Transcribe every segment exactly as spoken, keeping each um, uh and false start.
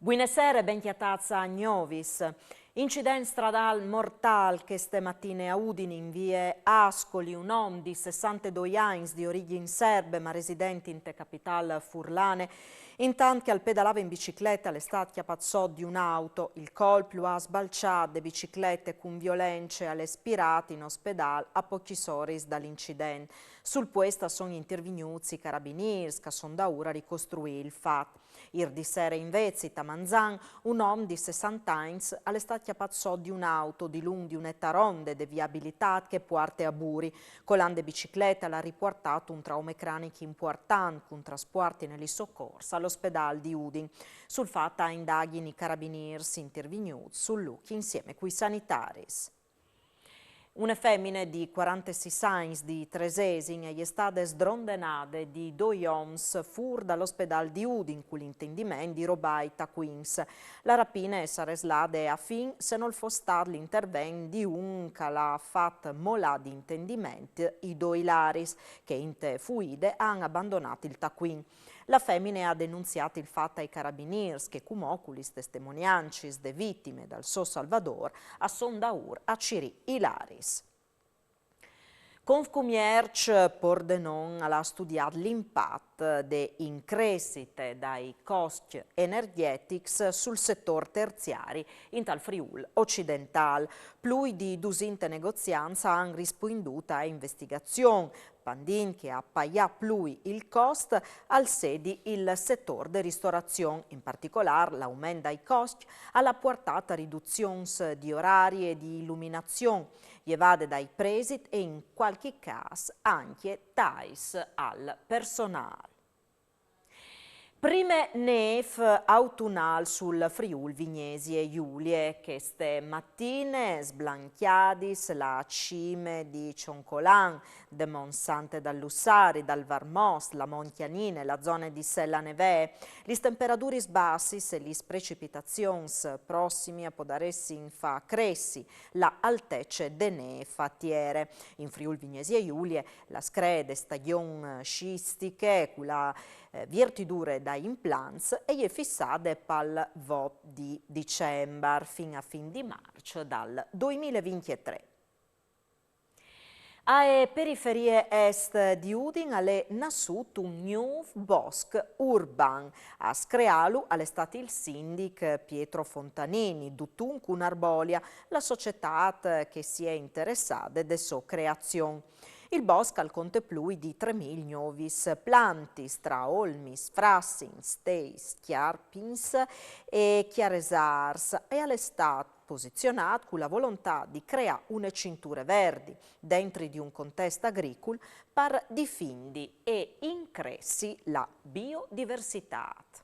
Buine sere, ben cjatâts a Gnovis. Incident stradâl mortâl cheste matine a Udin in vie Ascoli, un om di sessantedoi agns di origjin serbe ma resident inte capitâl furlane, intant che al pedalave in biciclete al è stât cjapât sot di une auto. Il colp lu à sbalçât de biciclete cun violence e al è spirât in ospedâl a pochis oris dal incident. Sul puest a son intervignûts i carabinîrs che a son daûr a ricostruî il fat. Îr di sere invezit, a manzan, un om di sessante agns al è stât cjapât sot di une auto dilunc di une taronde de viabilitât che e puarte a Buri. Colant de biciclete al à ripuartât un traume cranic impuartant cun traspuart in elisocors al ospedâl di Udin. Sul fat a indaghin i carabinîrs intervignûts sul lûc insiemi cui sanitaris. Une femine di cuarantesîs agns di Tresesin e je stade sdrondenade di doi oms fûr dal ospedâl di Udin cul intendiment di robâ i tacuins. La rapine e sarès lade a fin se nol fos stât l'intervent di un che al à fat molâ di intendiment i doi laris, che inte fuide a àn abandonât il tacuin. La femine e à denunziât il fat ai carabinîrs che cumò cu lis testemoniancis de vitime e dal so salvadôr a son daûr a cirî i laris. Confcumierç Pordenon al à studiât l'impat de incresite dai coscj energjetics sul setôr terziari intal Friûl ocidentâl. Plui di dusinte negoziants a àn rispuindût ae investigazion, pandint che a paiâ plui il cost al sedi il setôr de ristorazion. In particolâr, l'aument dai coscj al à puartât a riduzions di orari e di iluminazion, jevade dai presit e in cualchi câs ancje taiis al personâl. Prime nêf autunâl sul Friûl Vignesie Julie. Cheste matine sblancjadis la cime di Cioncolan, de Mont Sante dal Lussari, dal Varmos, la Mont Cjanine, la zone di Sella Nevee. Lis temperaduris bassis e lis precipitazions prossimi a podaressin fâ cressi la altece de nêf a tiere. In Friûl Vignesie Julie la scree de stagjon scistiche cu la eh, viertidure dai implants e je fissade pal vot di Dicembar fin a fin di Març dal doi mil e vincjetrê. Ae periferie est di Udin al è nassût un gnûf bosc urban. A screâlu al è stât il sindic Pietro Fontanini, dutun cun Arbolia, la societât che si è interessade de sô creazion. Il bosc al conte plui di trê mil gnovis plantis, tra olmis, frassins, steis, cjarpins e cjaresârs, e al è stât posizionât cu la volontât di creâ une cinture verdi dentri di un contest agricul par difindi e incressi la biodiversitât.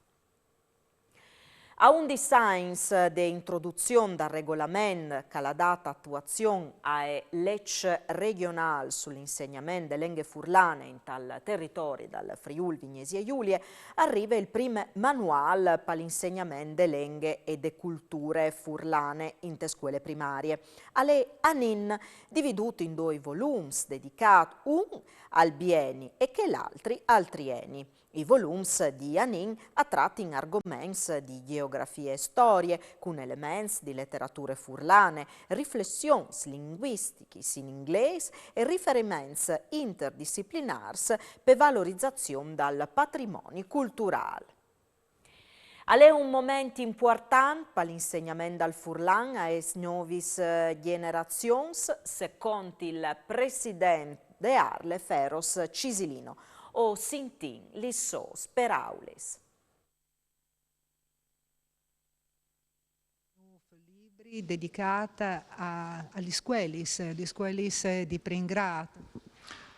A undis agns de introduzion dal regolament che al à dât atuazion ae leç regjonâl sul insegnament de lenghe furlane intal teritori dal Friûl Vignesie Julie, al rive il prin manuâl pal insegnament de lenghe e de culture furlane inte scuele primarie. Al è Anin, dividût in doi volums, dedicât un al bieni e chel altri al trieni. I volums di Anin a tratin argoments di gjeografie e storie, cun elements di leterature furlane, riflessions linguistichis in inglês e riferiments interdisciplinârs pe valorizazion dal patrimoni culturâl. Al è un moment impuartant pal insegnament dal furlan aes gnovis, eh, gjenerazions, secont il president de ARLeF Eros Cisilino. O sintìn lis sôs peraulis. Libri dedicât a, a lis scuelis, lis scuelis di prin grât.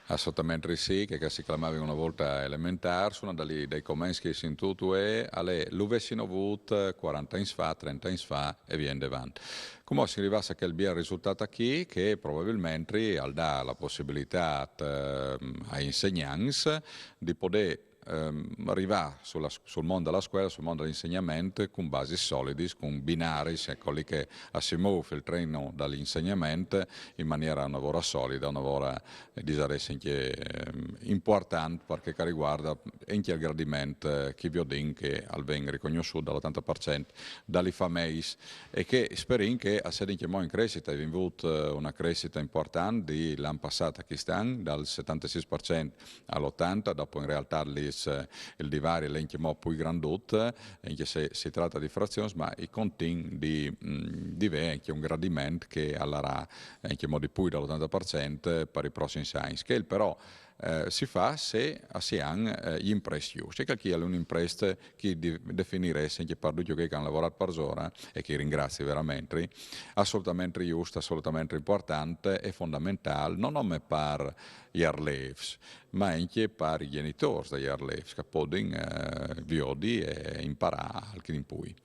Assolutamentri sì, chê che si clamavin une volte elementârs, une da li, dai coments che o ai sintût vuê, al è: lu vessino vût cuarante agns fa, trente agns fa e vie indevant. Cumò si rivàs a chel biel risultât achì, che probabilmentri al dà la pussibilitât, ehm, ai insegnants di podê Ehm, rivâ sul, sul mont de scuele, sul mont dal insegnament, cun basis solidis, cun binaris, eco, li che a si mûf il tren dal insegnament in maniere una vore solide, una vore, eh, disarès ancje, ehm, impuartante, parcè che al rivuarde ancje il gradiment, eh, che viodìn che al ven ricognossût dal otante par cent des fameis e che sperìn che al sedi ancjemò in cressite. Al vin vût, eh, una cressite impuartante dal an passât a chest an, dal setantesîs par cent al otante, dopo in realtât li, eh, il divari al è ancjemò plui grandut, ancje se si trate di frazions, ma i contìn di, mm, di vê ancje un gradiment che al larà ancjemò di plui dal otante par cent par i prossims agns. Chel però, eh, si fâs se a si àn, eh, i imprescj juscj. E chel chi al è un imprest che di-, definirès ancje par ducj chei che a àn lavorât parsore, e che i ringrazi verementri, assolutamentri just, assolutamentri impuartant e fondamentâl, no nome par i arlêfs, ma ancje par i gjenitôrs dai arlêfs, che a podin, eh, viodi e imparâ alc di plui.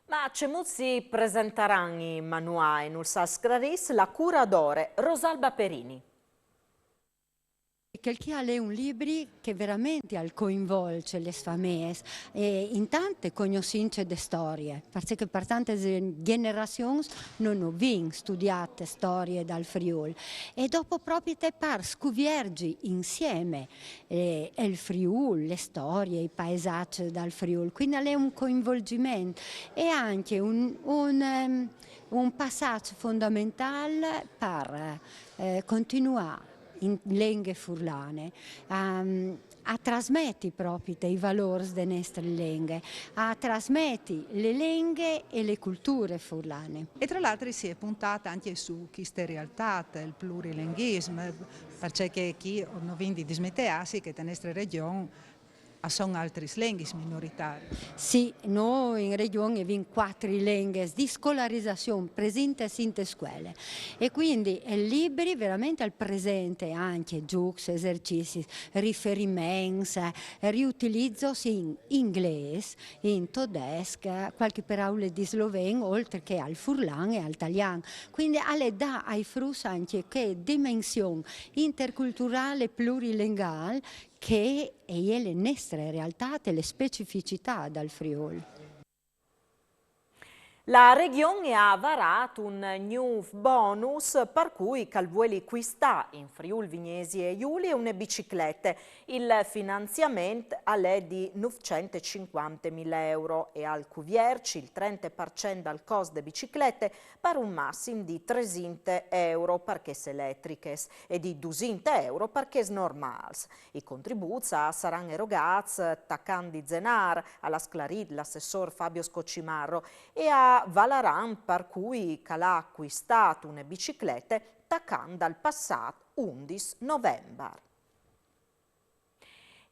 Ma cemût si presentaran i manuâi? Nus al sclarìs la curadore Rosalba Perini. Chel chi al è un libri che verementri al coinvolge lis fameis, e intant cognossince de storie, parcè che par tantis gjenerazions no vin studiât storie dal Friûl. E dopo propit par scuvierzi insiemi, eh, il Friûl, le storie, i paisaçs dal Friûl. Cuindi al è un coinvolziment e ancje un, un, ehm, un passaç fondamentâl par, eh, continuâ in lenghe furlane, a, a trasmeti propit i valôrs de nestre lenghe, a trasmeti le lenghe e le culture furlane. E tra l'altri si è puntât ancje su cheste realtât, il plurilinguism, parcè che chi no vin di dismenteâsi che te nestre regjon a son altris lenghis minoritariis. Sì, nô in regjon i vin cuatri lenghis di scolarizazion presintis inte scuele. E cuindi il libri verementri al presente ancje zûcs, esercizis, riferiments, riutilizos in inglês, in todesc, cualchi peraule di sloven, oltri che al furlan e al talian. Cuindi al dà ai fruts ancje chê dimension interculturâl, plurilengâl, che e je le nestre realtât e le specificitât dal Friûl. La Regjon e à varât un gnûf bonus par cui che al vueli cuistâ in Friûl Vignesie Julie une biciclete. Il finanziament al è di nûfcent e cincuantemil euro e al cuvierç il trente par cent dal cost de biciclete par un massim di tresinte euro par chês eletrichis e di dusinte euro par chês normâls. I contribûts a saran erogâts tacant di zenâr, al à sclarît l'assessôr Fabio Scoccimarro, e a valaran par cui che al à cuistât une biciclete tacant dal passât undis novembar.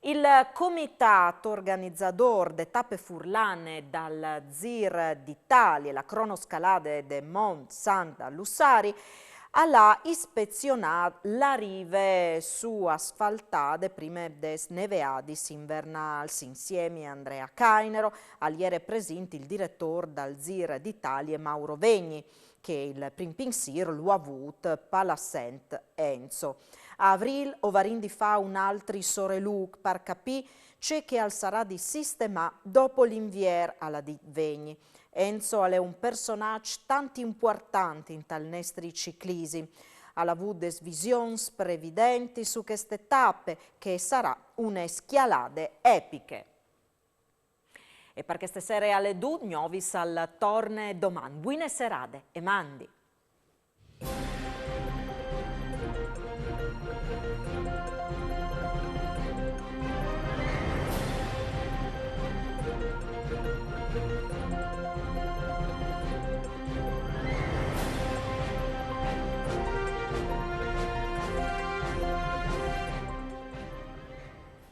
Il comitât organizadôr de tape furlane dal Zîr d'Italie, la cronoscalade de Mont Santa Lussari, al à ispezionât la rive su asfaltade prime des neveadis invernâls. Insiemi a Andrea Cainero al jere presint il diretôr dal Zîr d'Italie Mauro Vegni, che il prin pinsîr lu à vût palassent Enzo. A Avrîl o varìn di fâ un altri sorelûc par capî ce che al sarà di sistemâ dopo l'Invier, al à dit Vegni. Enzo al è un personaç tant impuartant intal nestri ciclisim. Al à vût des visions previdentis su cheste tape, che e sarà une scjalade epiche. E par cheste sere al è dut, Gnovis al torne doman. Buine serade e mandi!